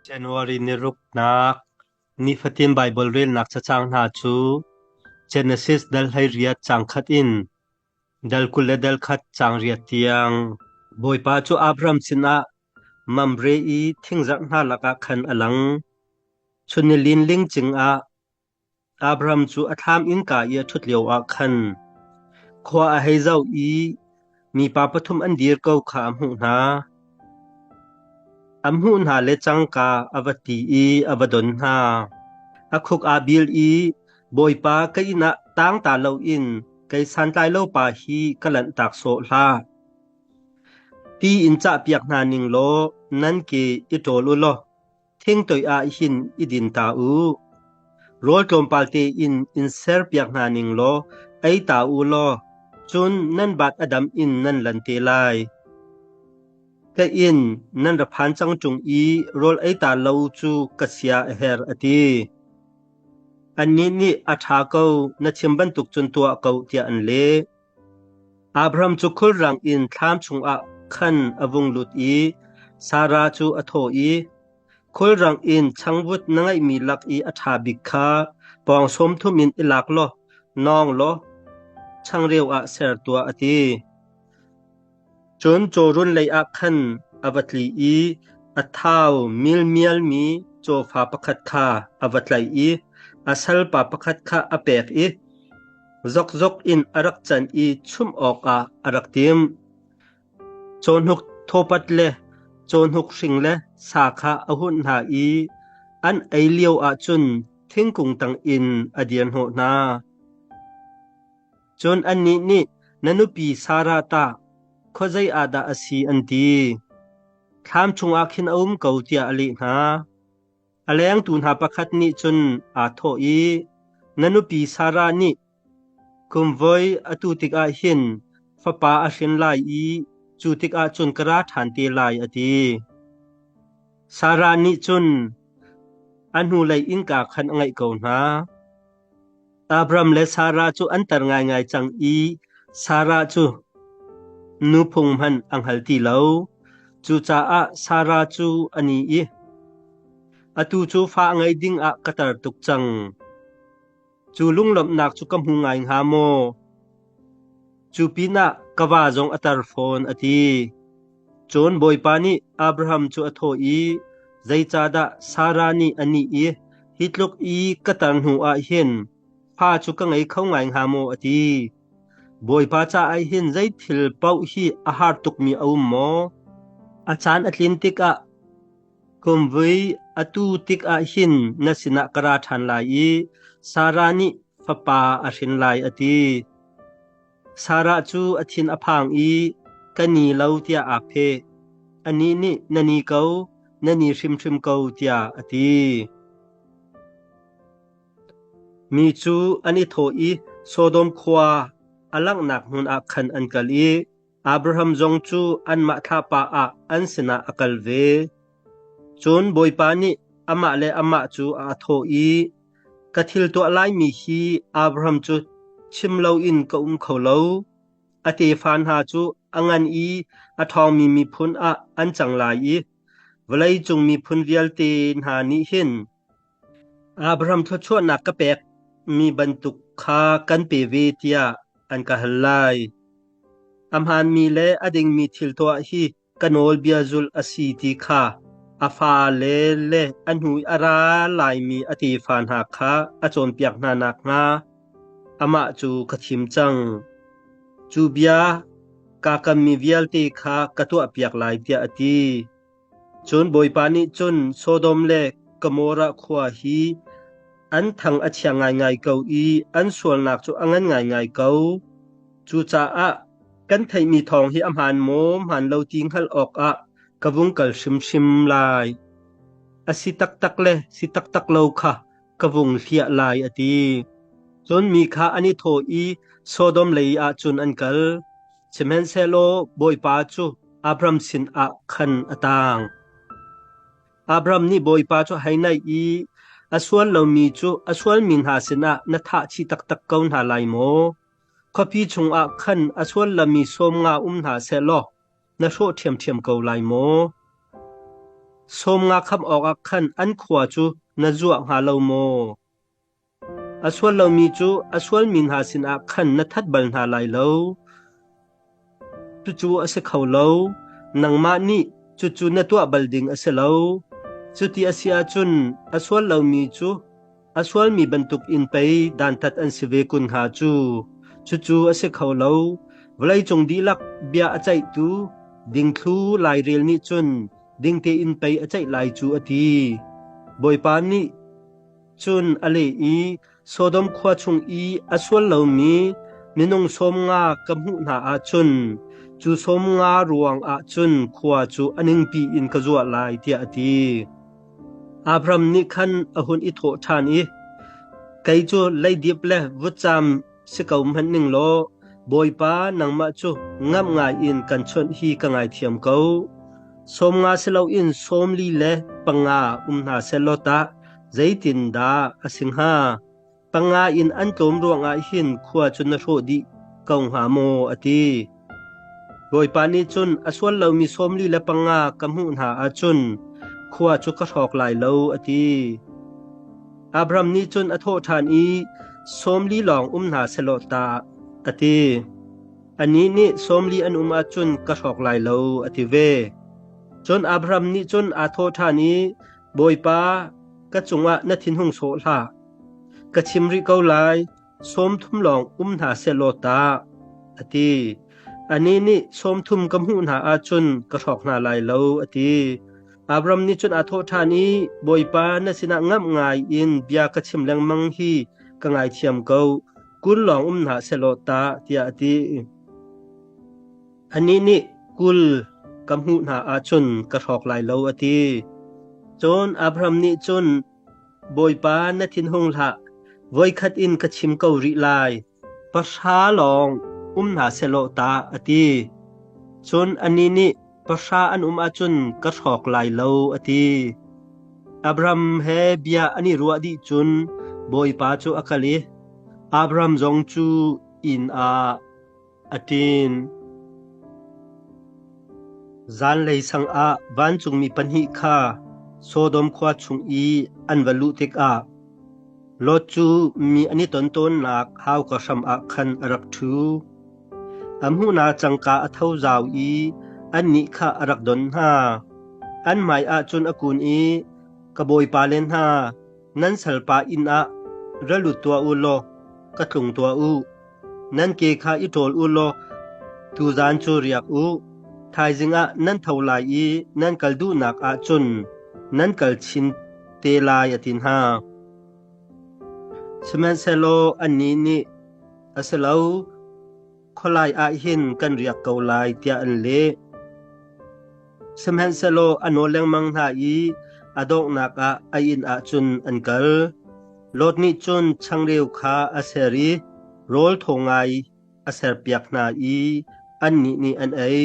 January ni ruknak nifatin Baibal relnak cacang hna cu Genesis dal 18 caang khat in dal 21 caang riat tiang. Bawipa cu Abraham sinah Mamre i thingzarh hna lakah khan a lang. Chun nilin lingcing ah Abraham cu a thlam innka i a ṭhut lioah khan khua a hei zoh i mipa pathum an dir ko kha a hmuh hna. A hmuh hna le cangka a va ti i a va don hna. A khuk aa bil i, Bawipa, ka inn ah tangta loin kei santlai lo pa hi ka lanhtak sawh hlah. Ti in cahpiak hna ning law nan ke i ṭawl u law Thingtoih ah hin i din ta u. Rawl tlawmpal tein in serpiak hna ning law ei ta u law cun nan bat a dam in nan lan te lai. Ka inn nan ra phan cang ṭung i rawl ei ta lo cu ka sia a herh a ti. Annih nih a ṭha ko, na chim bantuk cun tuah ko tiah an leh. Abraham cu khulrang in thlam chungah khan a vung lut i Sarah cu a thawh i, Khulrang in changvut na ngeihmi lak i a ṭha bik kha pawng sawm thum in i lak law nawng law changreu ah ser tuah, a ti. Cun cawrun leiah khan a va tli i a thau milmialmi cawfa pakhat kha a va tlaih i a salpa pakhat kha a pek i zokzok in a rak can i chumh awkah a rak timh. Cawhnuk thawpat le cawhnuk hring le sa kha a hunh hna i an ei lio ahcun thingkung tangin a dirhnawh hna. Cun annih nih, Na nupi Sarah tah khuazei ah dah a si? an ti. Thlam chungah khin a um ko, tiah a leh hna. A lengtu hna pakhat nih cun aa thawh i, Na nupi Sarah nih kumvoi atu tikah hin fapa a hrin lai i cu tikah cun ka ra ṭhan te lai, a ti. Sarah nih cun a hnulei innka khan a ngaih ko hna. Abraham le Sarah cu an tar ngaingai cang i Sarah cu nuphung hmanh a hngal ti lo. Cucaah Sarah cu a ni i, Atu cu fa a ngei ding ah ka tar tuk cang. Cu lunglawmhnak cu ka hmu ngai hnga maw? Cu pinah ka va zong a tar fawn, a ti. Cun Bawipa nih Abraham cu a thawh i, Zeicahdah Sarah nih a nih i, Hi tluk i ka tar hnuah hin fa cu ka ngei kho ngai hnga maw? a ti. Bawipa caah hin zei thil paoh hi a har tukmi a um maw? A caan a tlin tikah kumvui atu tikah hin na sinah ka ra ṭhan lai i Sarah nih fapa a hrin lai, a ti. Sarah cu a thin a phang i ka ni lo tiah aa pheh. Anih nih na ni ko, na ni hrimhrim ko tiah a ti. Mi cu an i thawh i Sodom khua a langhnak hmun ah khan an kal i Abraham zong cu anmah thlapa ah an sinah a kal ve. Cun Bawipa nih amah le amah cu aa thawh i, Ka thil tuah laimi hi Abraham cu chim loin ka um kho lo. A tefa hna cu a ngan i a ṭhawngmi miphun ah an cang lai i vawleicung miphun vialte hna nih hin Abraham thluachuahnak ka pekmi bantuk kha kan pe ve tiah an ka hal lai. A hmaanmi le a dingmi thil tuah hi ka nawlbia zulh a si ti kha a fale le a hnu i a ra laimi a tefa hna kha a cawnpiak hna nakhnga amah cu ka thim cang. Cu bia kaa kammi vialte kha ka tuahpiak lai tiah a ti. Cun Bawipa nih cun Sodom le Gomorrah khua hi an thang a chia ngaingai ko i an sualnak cu a ngan ngaingai ko. Cucaah kan theihmi thawng hi a hmaan maw hmaan lo ti hngalh awkah ka vung kal hrimhrim lai. A si taktak le si taktak lo kha ka vung hliah lai, a ti. Cun mi kha an i thawh i Sodom lei ah cun an kal. Sihmanhsehlaw Bawipa cu Abraham sinah khan a taang. Abraham nih Bawipa cu a hei naih i, A sual lomi cu a sualmi hna sinah na thah chih taktak ko hna lai maw? Khuapi chungah khan a sual lomi sawm nga um hna seh law na hrawh ṭhiamṭhiam ko lai maw? Sawm nga khamh awkah khan an khua cu na zuah hnga lo maw? A sual lomi cu a sualmi hna sinah khan na that bal hna lai lo. Cucu a si kho lo. Nangmah nih cucu na tuah bal ding a si lo. Cuti a si ahcun a sual lomi cu a sualmi bantukin pei dantat an si ve kun hnga cu. Cucu a si kho lo. Vawleicung dihlak bia a ceihtu dingthlu lairel nih cun ding tein pei a ceih lai cu a ti. Bawipa nih cun a leh i Sodom khua chung i a sual lomi minung 50 ka hmuh hna ahcun cu 50 ruang ah cun khua cu a ningpi in ka zuah lai tiah a ti. Abraham nih khan a hun i thawh ṭhan i, Kei cu leidip le vutcam si ko hmanh ning law, Bawipa nangmah cu ngamh ngai in kan chawnh hi ka ngaithiam ko. 50 si loin 45 um hna sehlaw tah zeitindah a si hnga? Panga in an tlawm ruangah hin khua cu na hrawh dih ko hnga maw? a ti. Bawipa nih cun a sual lomi 45 ka hmuh hna ahcun khua cu ka hrawk lai lo, a ti. Abraham nih cun a thawh ṭhan i, 40 lawng um hna sehlaw ta, a ti. Anih nih 40 an um ahcun ka hrawk lai lo, a ti ve. Cun Abraham nih cun aa thawh ṭhan i, Bawipa, ka cungah na thinhung sawh hlah. Ka chim rih ko lai, 30 lawng um hna sehlaw ta, a ti. Anih nih 30 ka hmuh hna ahcun ka hrawk hna lai lo, a ti. Abram nih cun aa thawh ṭhan i, Bawipa, na sinah ngamh ngai in bia ka chim lengmang hi ka ngaithiam ko. 20 lawng um hna sehlaw ta, tiah a ti. Anih nih 20 ka hmuh hna ahcun ka hrawk lai lo, a ti. Cun Abraham nih cun, Bawipa, na thinhung hlah, voikhat in ka chim ko rih lai, 10 lawng um hna sehlaw ta, a ti. Cun anih nih, 10 an um ahcun ka hrawk lai lo, a ti. Abraham he bia an i ruah dih cun Bawipa cu a kal i Abraham zong cu inn ah a ṭin. Zanlei sang ah vancungmi pahnih kha Sodom khua chung i an va luh tikah Lot cu mi an i ton tawnnak hauka hram ah khan a rak ṭhu. A hmuhna cangka a tho zau i annih kha a rak don hna. An hmaiah cun a kun i, Ka bawipa le hna, nan salpa inn ah ra lut tuah u law ka tlung tuah u. Nan ke kha i ṭawl u law tuzaan cu riak u. Thaizing ah nan tho lai i nan kal duhnak ah cun nan kal chin te lai, a ti hna. Sihmanhsehlaw annih nih, A si lo, khualai ah hin kan riak ko lai, tiah an leh. Sihmanhsehlaw a nawl lengmang hna i a donghnak ah a inn ah cun an kal. Lot nih cun changreu kha a ser i rawl thaw ngai a serpiak hna i annih nih an ei.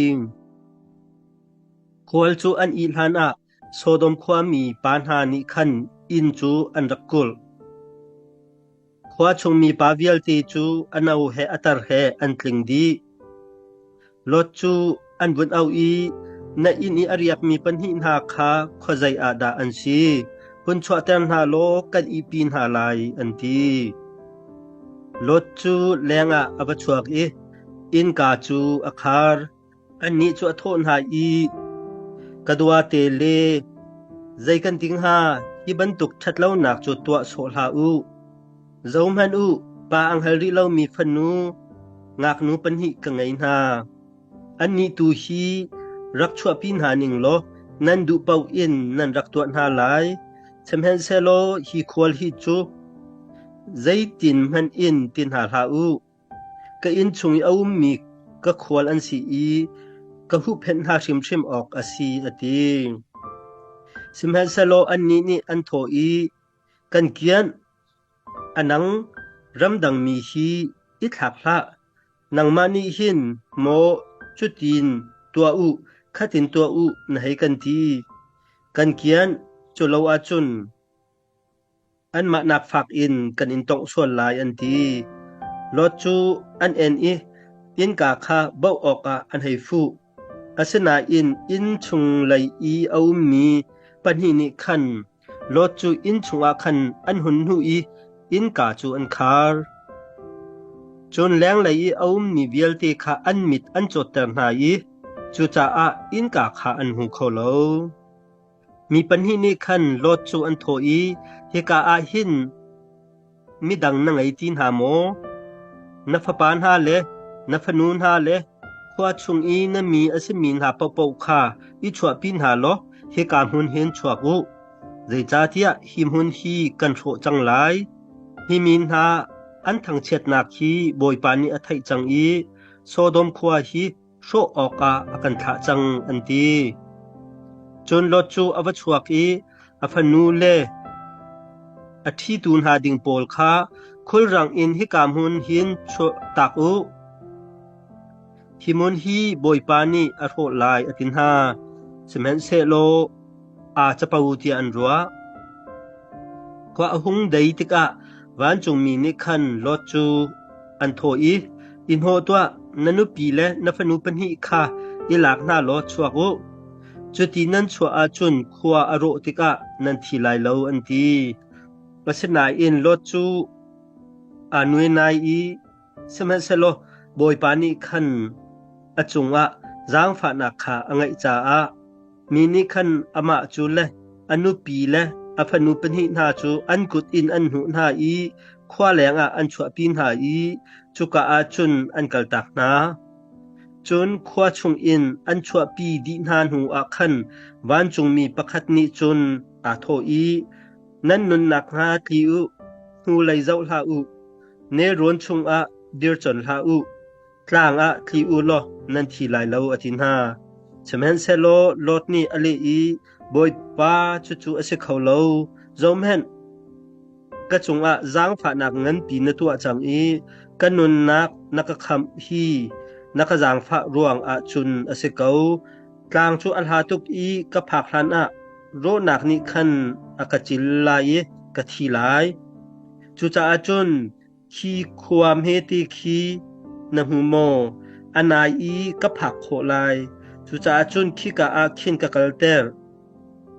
Khual cu an ih hlanah Sodom khuami pa hna nih khan inn cu an rak kulh. Khua chung mipa vialte cu a no he a tar he an tling dih. Lot cu an vun auh i, Na inn i a riakmi pahnih hna kha khuazei ah dah an si? Hun chuahter hna law kan ihpi hna lai, an ti. Lot cu lengah a va chuak i innka cu a khar. Annih cu a thawh hna i, Ka duate le zei kan ti hnga, hi bantuk ṭhatlonak cu tuah sawh hlah u. Zohhmanh u, pa a hngal rih lomi fanu ngaknu pahnih ka ngei hna. Annih tu hi rak chuahpi hna ning law nan duh paoh in nan rak tuah hna lai. Sihmanhsehlaw hi khual hi cu zeitin hmanh in ti hna hlah u. Ka inn chung i a ummi ka khual an si i ka huhphenh hna hrimhrim awk a si, a ti. Sihmanhsehlaw annih nih an thawh i, Kan kianh, a nang ramdangmi hi i thlak hlah. Nangmah nih hin maw cutin tuah u, khatin tuah u na hei kan ti. Kan kianh, cu lo ahcun Anmah nak fak in kan in tongh sual lai an ti. Lot cu an en i innka kha baoh awkah an hei fuh. Asinain inn chung lei i a ummi pahnih nih khan Lot cu inn chungah khan an hun hnuh i innka cu an khar. Cun lenglei i a ummi vialte kha an mit an cawtter hna i cucaah innka kha an hmu kho lo. Mi pahnih nih khan Lot cu an thawh i, Hika ah hin midang na ngei ti hna maw? Na fapa hna le na fanu hna le khua chung i na mi a simi hna paohpaoh kha i chuahpi hna law hika hmun hin chuak u. Zeicahtiah hi hmun hi kan hrawh cang lai. Hi mi hna an thangchiatnak hi Bawipa nih a theih cang i Sodom khua hi hrawh awkah a kan thlah cang, an ti. Cun Lot cu a va chuak i a fanu le a ṭhitu hna ding pawl kha khulrang in hika hmun hin chuahtak u. Hi hmun hi Bawipa nih a hrawh lai, a ti hna. Sihmanhsehlaw aa capo tiah an ruah. Khua a hung dei tikah vancungmi nih khan Lot cu an thawh i, I hnawh tuah, na nupi le na fanu pahnih kha i lak hna law chuak u. Cuti nan chuah ahcun khua a rawh tikah nan thi lai lo, an ti. Asinain Lot cu aa nuainai i sihmanhsehlaw Bawipa nih khan a cungah zaangfahnak kha a ngeih caah Mi nih khan amah cu le a nupi le a fanu pahnih hna cu an kut in an hnuh hna i khua lengah an chuahpi hna i cuka ah cun an kaltak hna. Cun khua chungin an chuahpi dih hna hnuah khan vancungmi pakhat nih cun aa thawh i, Nan nunnak hnga tli u, hnulei zoh hlah u, nelrawn chungah dircon hlah u, Tlang ah tli u law nan thi lai lo, a ti hna. Sihmanhsehlaw Lot nih a leh i, Bawipa, cucu a si kho lo. Zohhmanh, ka cungah zaangfahnak nganpi na tuah cang i ka nunnak na ka khamh hi na ka zaangfah ruangah cun a si ko. Tlang cu a hla tuk i ka phak hlanah rawhnak nih khan a ka cil lai i ka thi lai. Cucaah cun Khi khua hmete khi na hmu maw? A nai i ka phak khawh lai. Cucaah cun khika ah khin ka kalter.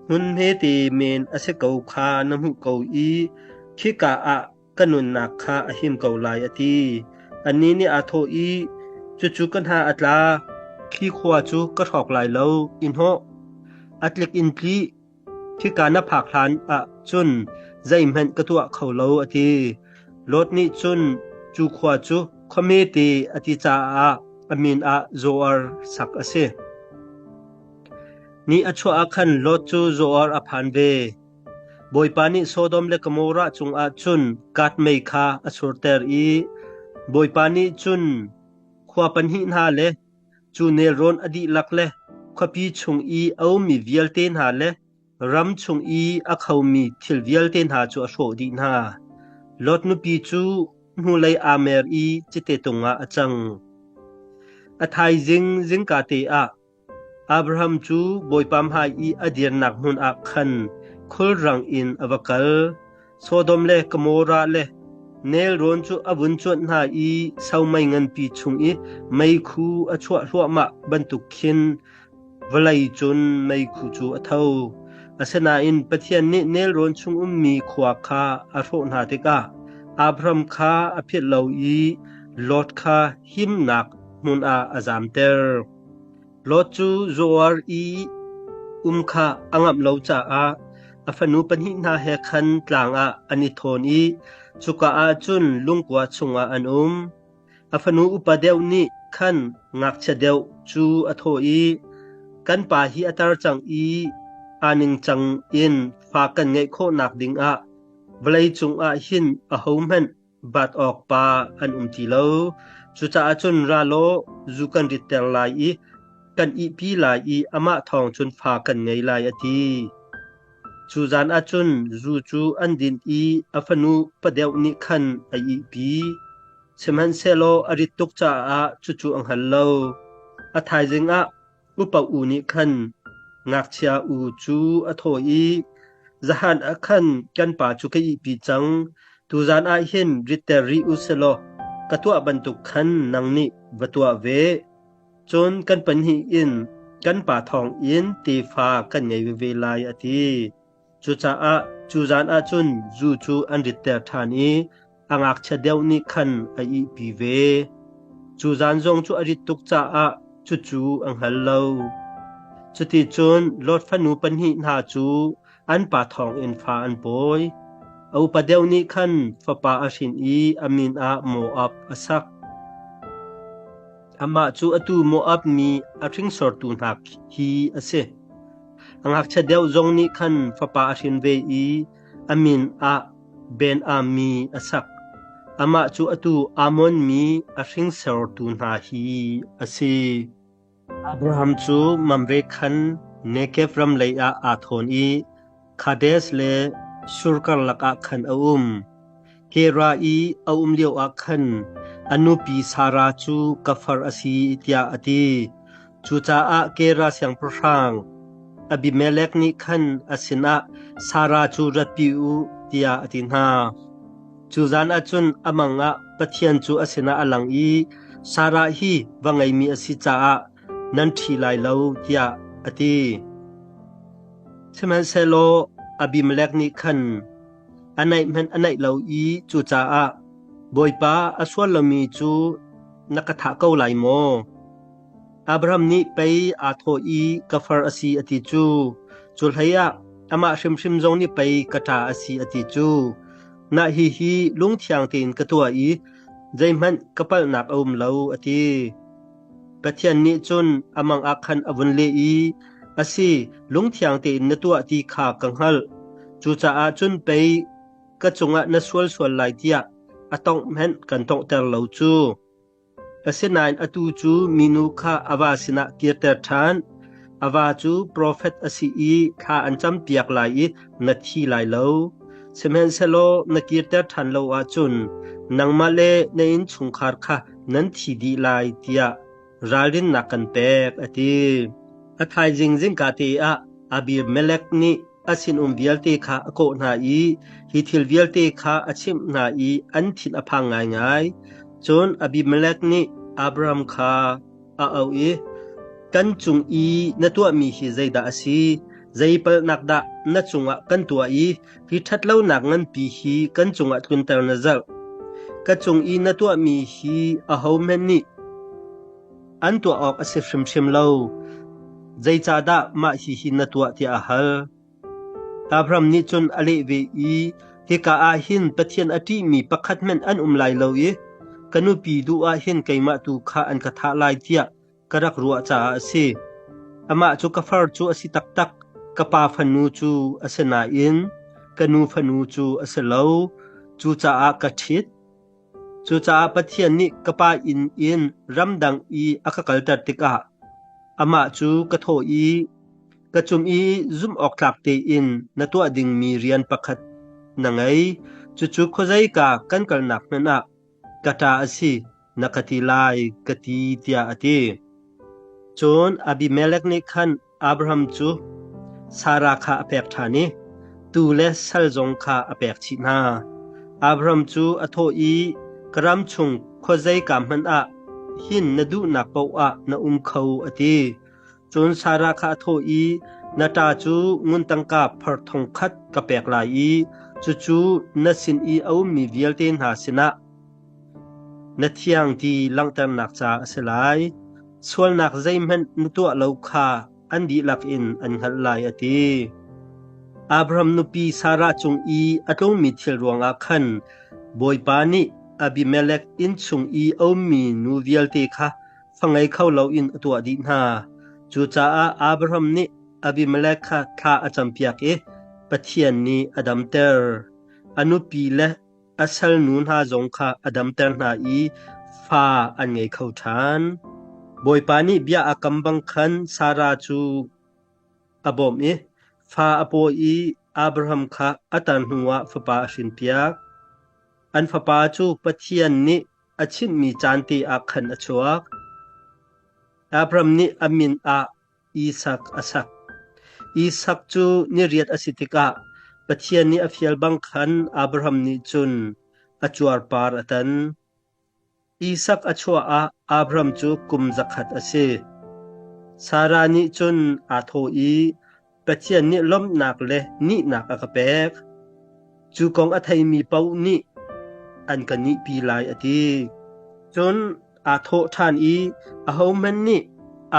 Hmun hmete men a si ko kha na hmuh ko i khika ah ka nunnak kha a him ko lai, a ti. Anih nih aa thawh i, Cucu ka hna a tla. Khi khua cu ka hrawk lai lo. I hnawh. A tlik in tli. Khika na phak hlan ah cun zeihmanh ka tuah kho lo, a ti. Lot nih cun cu khua cu khuamete a ti caah a min ah Zoar sak a si. Ni a chuah ah khan Lot cu Zoar a phan ve. Bawipa nih Sodom le Gomorrah cungah cun kat mei kha a surter i Bawipa nih cun khua pahnih hna le Cu nelrawn a dihlak le khuapi chung i a ummi vialte hna le ram chung i a khomi thil vialte hna cu a hrawh dih hna. Lot nupi cu hnulei aa mer i cite tung ah a cang. A thaizing zingkate ah Abraham cu Bawipa hmai i a dirnak hmun ah khan khulrang in a va kal. Sodom le Gomorrah le nelrawn cu a vun cuanh hna i somei nganpi chung i meikhu a chuah hluahmah bantuk khin vawlei cun meikhu cu a tho. Asinain Pathian nih nelrawn chung ummi khua kha a hrawh hna tikah Abraham kha a philh lo i Lot kha himnak hmun ah a zamter. Lot cu Zoar i um kha a ngamh lo caah a fanu pahnih hna he khan tlang ah an i thawn i cuka ah cun lungkua chungah an um. A fanu upa deuh nih khan ngakchia deuh cu a thawh i, Kan pa hi a tar cang i aa ningcang in fa kan ngeih khawhnak dingah vawlei cungah hin ahohmanh bat awk pa an um ti lo. Cucaah cun ra law zu kan ritter lai i kan ihpi lai i amah thawng cun fa kan ngei lai, a ti. Cu zan ah cun zu cu an din i a fanu padeuh nih khan a ihpi. Sihmanhsehlaw a rit tuk caah cucu a hngal lo. A thaizing ah Upa u nih khan ngakchia u cu a thawh i, Zahan ah khan kan pa cu ka ihpi cang. Tuzan ah hin ritter rih u sih law ka tuah bantuk khan nang nih va tuah ve. Cun kan pahnih in Kan pa thawngin tefa kan ngei veve lai, a ti. Cucaah cu zan ah cun zu cu an ritter ṭhan i a ngakchia deuh nih khan a ihpi ve. Cu zan zong cu a rit tuk caah cucu a hngal lo. Cuticun Lot fanu pahnih hna cu an pa thawngin fa an pawi. A upa deuh nih khan fapa a hrin i a min ah Moab a sak. Amah cu atu Moab mi a hringsortu hna hi a si. A ngakchia deuh zong nih khan fapa a hrin ve i a min ah Ben-Ammi a sak. Amah cu atu Ammon mi a hringsortu hna hi a si. Abraham cu Mamre khan Negev ram leiah aa thawn i Kadesh le Shur karlak ah khan a um. Kera i a um lioah khan a nupi Sarah cu ka far a si tiah a ti. Cucaah Kera siangpahrang Abimelek nih khan a sinah Sarah cu ratpi u tiah a ti hna. Cu zan ah cun a mang ah Pathian cu a sinah a lang i Sarah hi va ngeimi a si caah nan ṭhi lai lo tiah a ti. Sihmanhsehlaw Abimelek nih khan a naih hmanh a naih lo i cucaah Bawipa a sual lomi cu na ka thah ko lai maw? Abraham nih pei aa thawh i ka far a si a ti cu. Cu hleiah amah hrimhrim zong nih pei ka ṭa a si a ti cu. Nah hihi lungthiang tein ka tuah i zeihmanh ka palhnak a um lo a ti. Pathian nih cun a mang ah khan a vun leh i, A si, lungthiang tein na tuah ti kha ka hngalh. Cucaah cun pei ka cungah na sual sual lai tiah a tongh hmanh kan tonghter lo cu. Asinain atu cu minu kha a va sinah kirter ṭhan. A va cu profet a si i thla an campiak lai i na thi lai lo. Sihmanhsehlaw na kirter ṭhan lo ahcun nangmah le na innchungkhar kha nan thi dih lai tiah ralrinnak kan pek, a ti. A thaizing zingka te ah Abimelek nih a sinum vialte kha a kawh hna i hi thil vialte kha a chimh hna i an thin a phang ngaingai. Cun Abimelek nih Abraham kha a auh i, Kan cung i na tuahmi hi zeidah a si? Zei palhnak dah na cungah kan tuah i hi ṭhatlonak nganpi hi kan cungah tlunter na zalh? Ka cung i na tuahmi hi ahohmanh nih An tuah awk a si hrimhrim lo. Zeicahdah mah hihi na tuah tiah a hal. Abraham nih cun a leh ve i, Hika ah hin Pathian a ṭihmi pakhat hmanh an um lai lo i ka nupi duh ah hin keimah tu kha an ka thah lai tiah ka rak ruah caah a si. Amah cu ka far cu a si taktak, ka pa fanu cu a si nain ka nu fanu cu a si lo. Cucaah ka ṭhit. Cucaah Pathian nih ka pa inn in ramdang i a ka kalter tikah amah cu ka thawh i, Ka cung i zumhawktlak tein na tuah dingmi rian pakhat na ngei, cucu khuazeika kan kalnak hmanh ah ka ṭa a si, na ka ti lai, ka ti, tiah a ti. Cun Abimelek nih khan Abraham cu Sarah kha a pek ṭhan i tuu le sal zong kha a pek chih hna. Abraham cu a thawh i, Ka ram chung khuazeika hmanh ah hin na duhnak paoh ah na um kho, a ti. Cun Sarah kha a thawh i, Na ṭa cu ngun tangka phar thong khat ka pek lai i cucu na sin i a ummi vialte hna sinah na thiang ti langhternak ca a si lai. Sualnak zeihmanh na tuah lo kha an dihlak in an hngalh lai, a ti. Abraham nupi Sarah cung i a tlungmi thil ruangah khan Bawipa nih Abimelek innchung i a ummi nu vialte kha fa ngei kho loin a tuah dih hna. Cucaah Abraham nih Abimelek kha thla a campiak i Pathian nih a damter. A nupi le A salnu hna zong kha a damter hna i fa an ngei kho ṭhan. Bawipa nih bia a kam bang khan Sarah cu a bawmh i fa a pawi i Abraham kha a tar hnuah fapa a hrinpiak. An fapa cu Pathian nih a chimhmi caan te ah khan a chuak. Abraham nih a min ah Isak a sak. Isak cu niriat a si tikah Pathian nih a fial bang khan Abraham nih cun a cuarpar a tan. Isak a chuah ah Abraham cu kum 100 a si. Sarah nih cun aa thawh i, Pathian nih lawmhnak le nihnak a ka pek. Cu kong a theimi paoh nih an ka nihpi lai, a ti. Cun aa thawh ṭhan i ahohmanh nih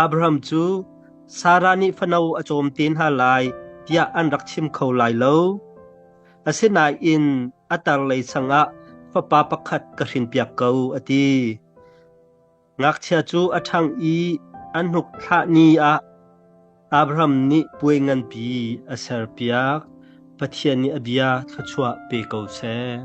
Abraham cu Sarah nih fano a cawm te hna lai tiah an rak chim kho lai lo. Asinain a tarlei changah fapa pakhat ka hrinpiak ko, a ti. Ngakchia cu a ṭhang i a hnuk thlah ni ah Abraham nih puai nganpi a serpiak. Pathian nih a bia thluachuah pe ko seh.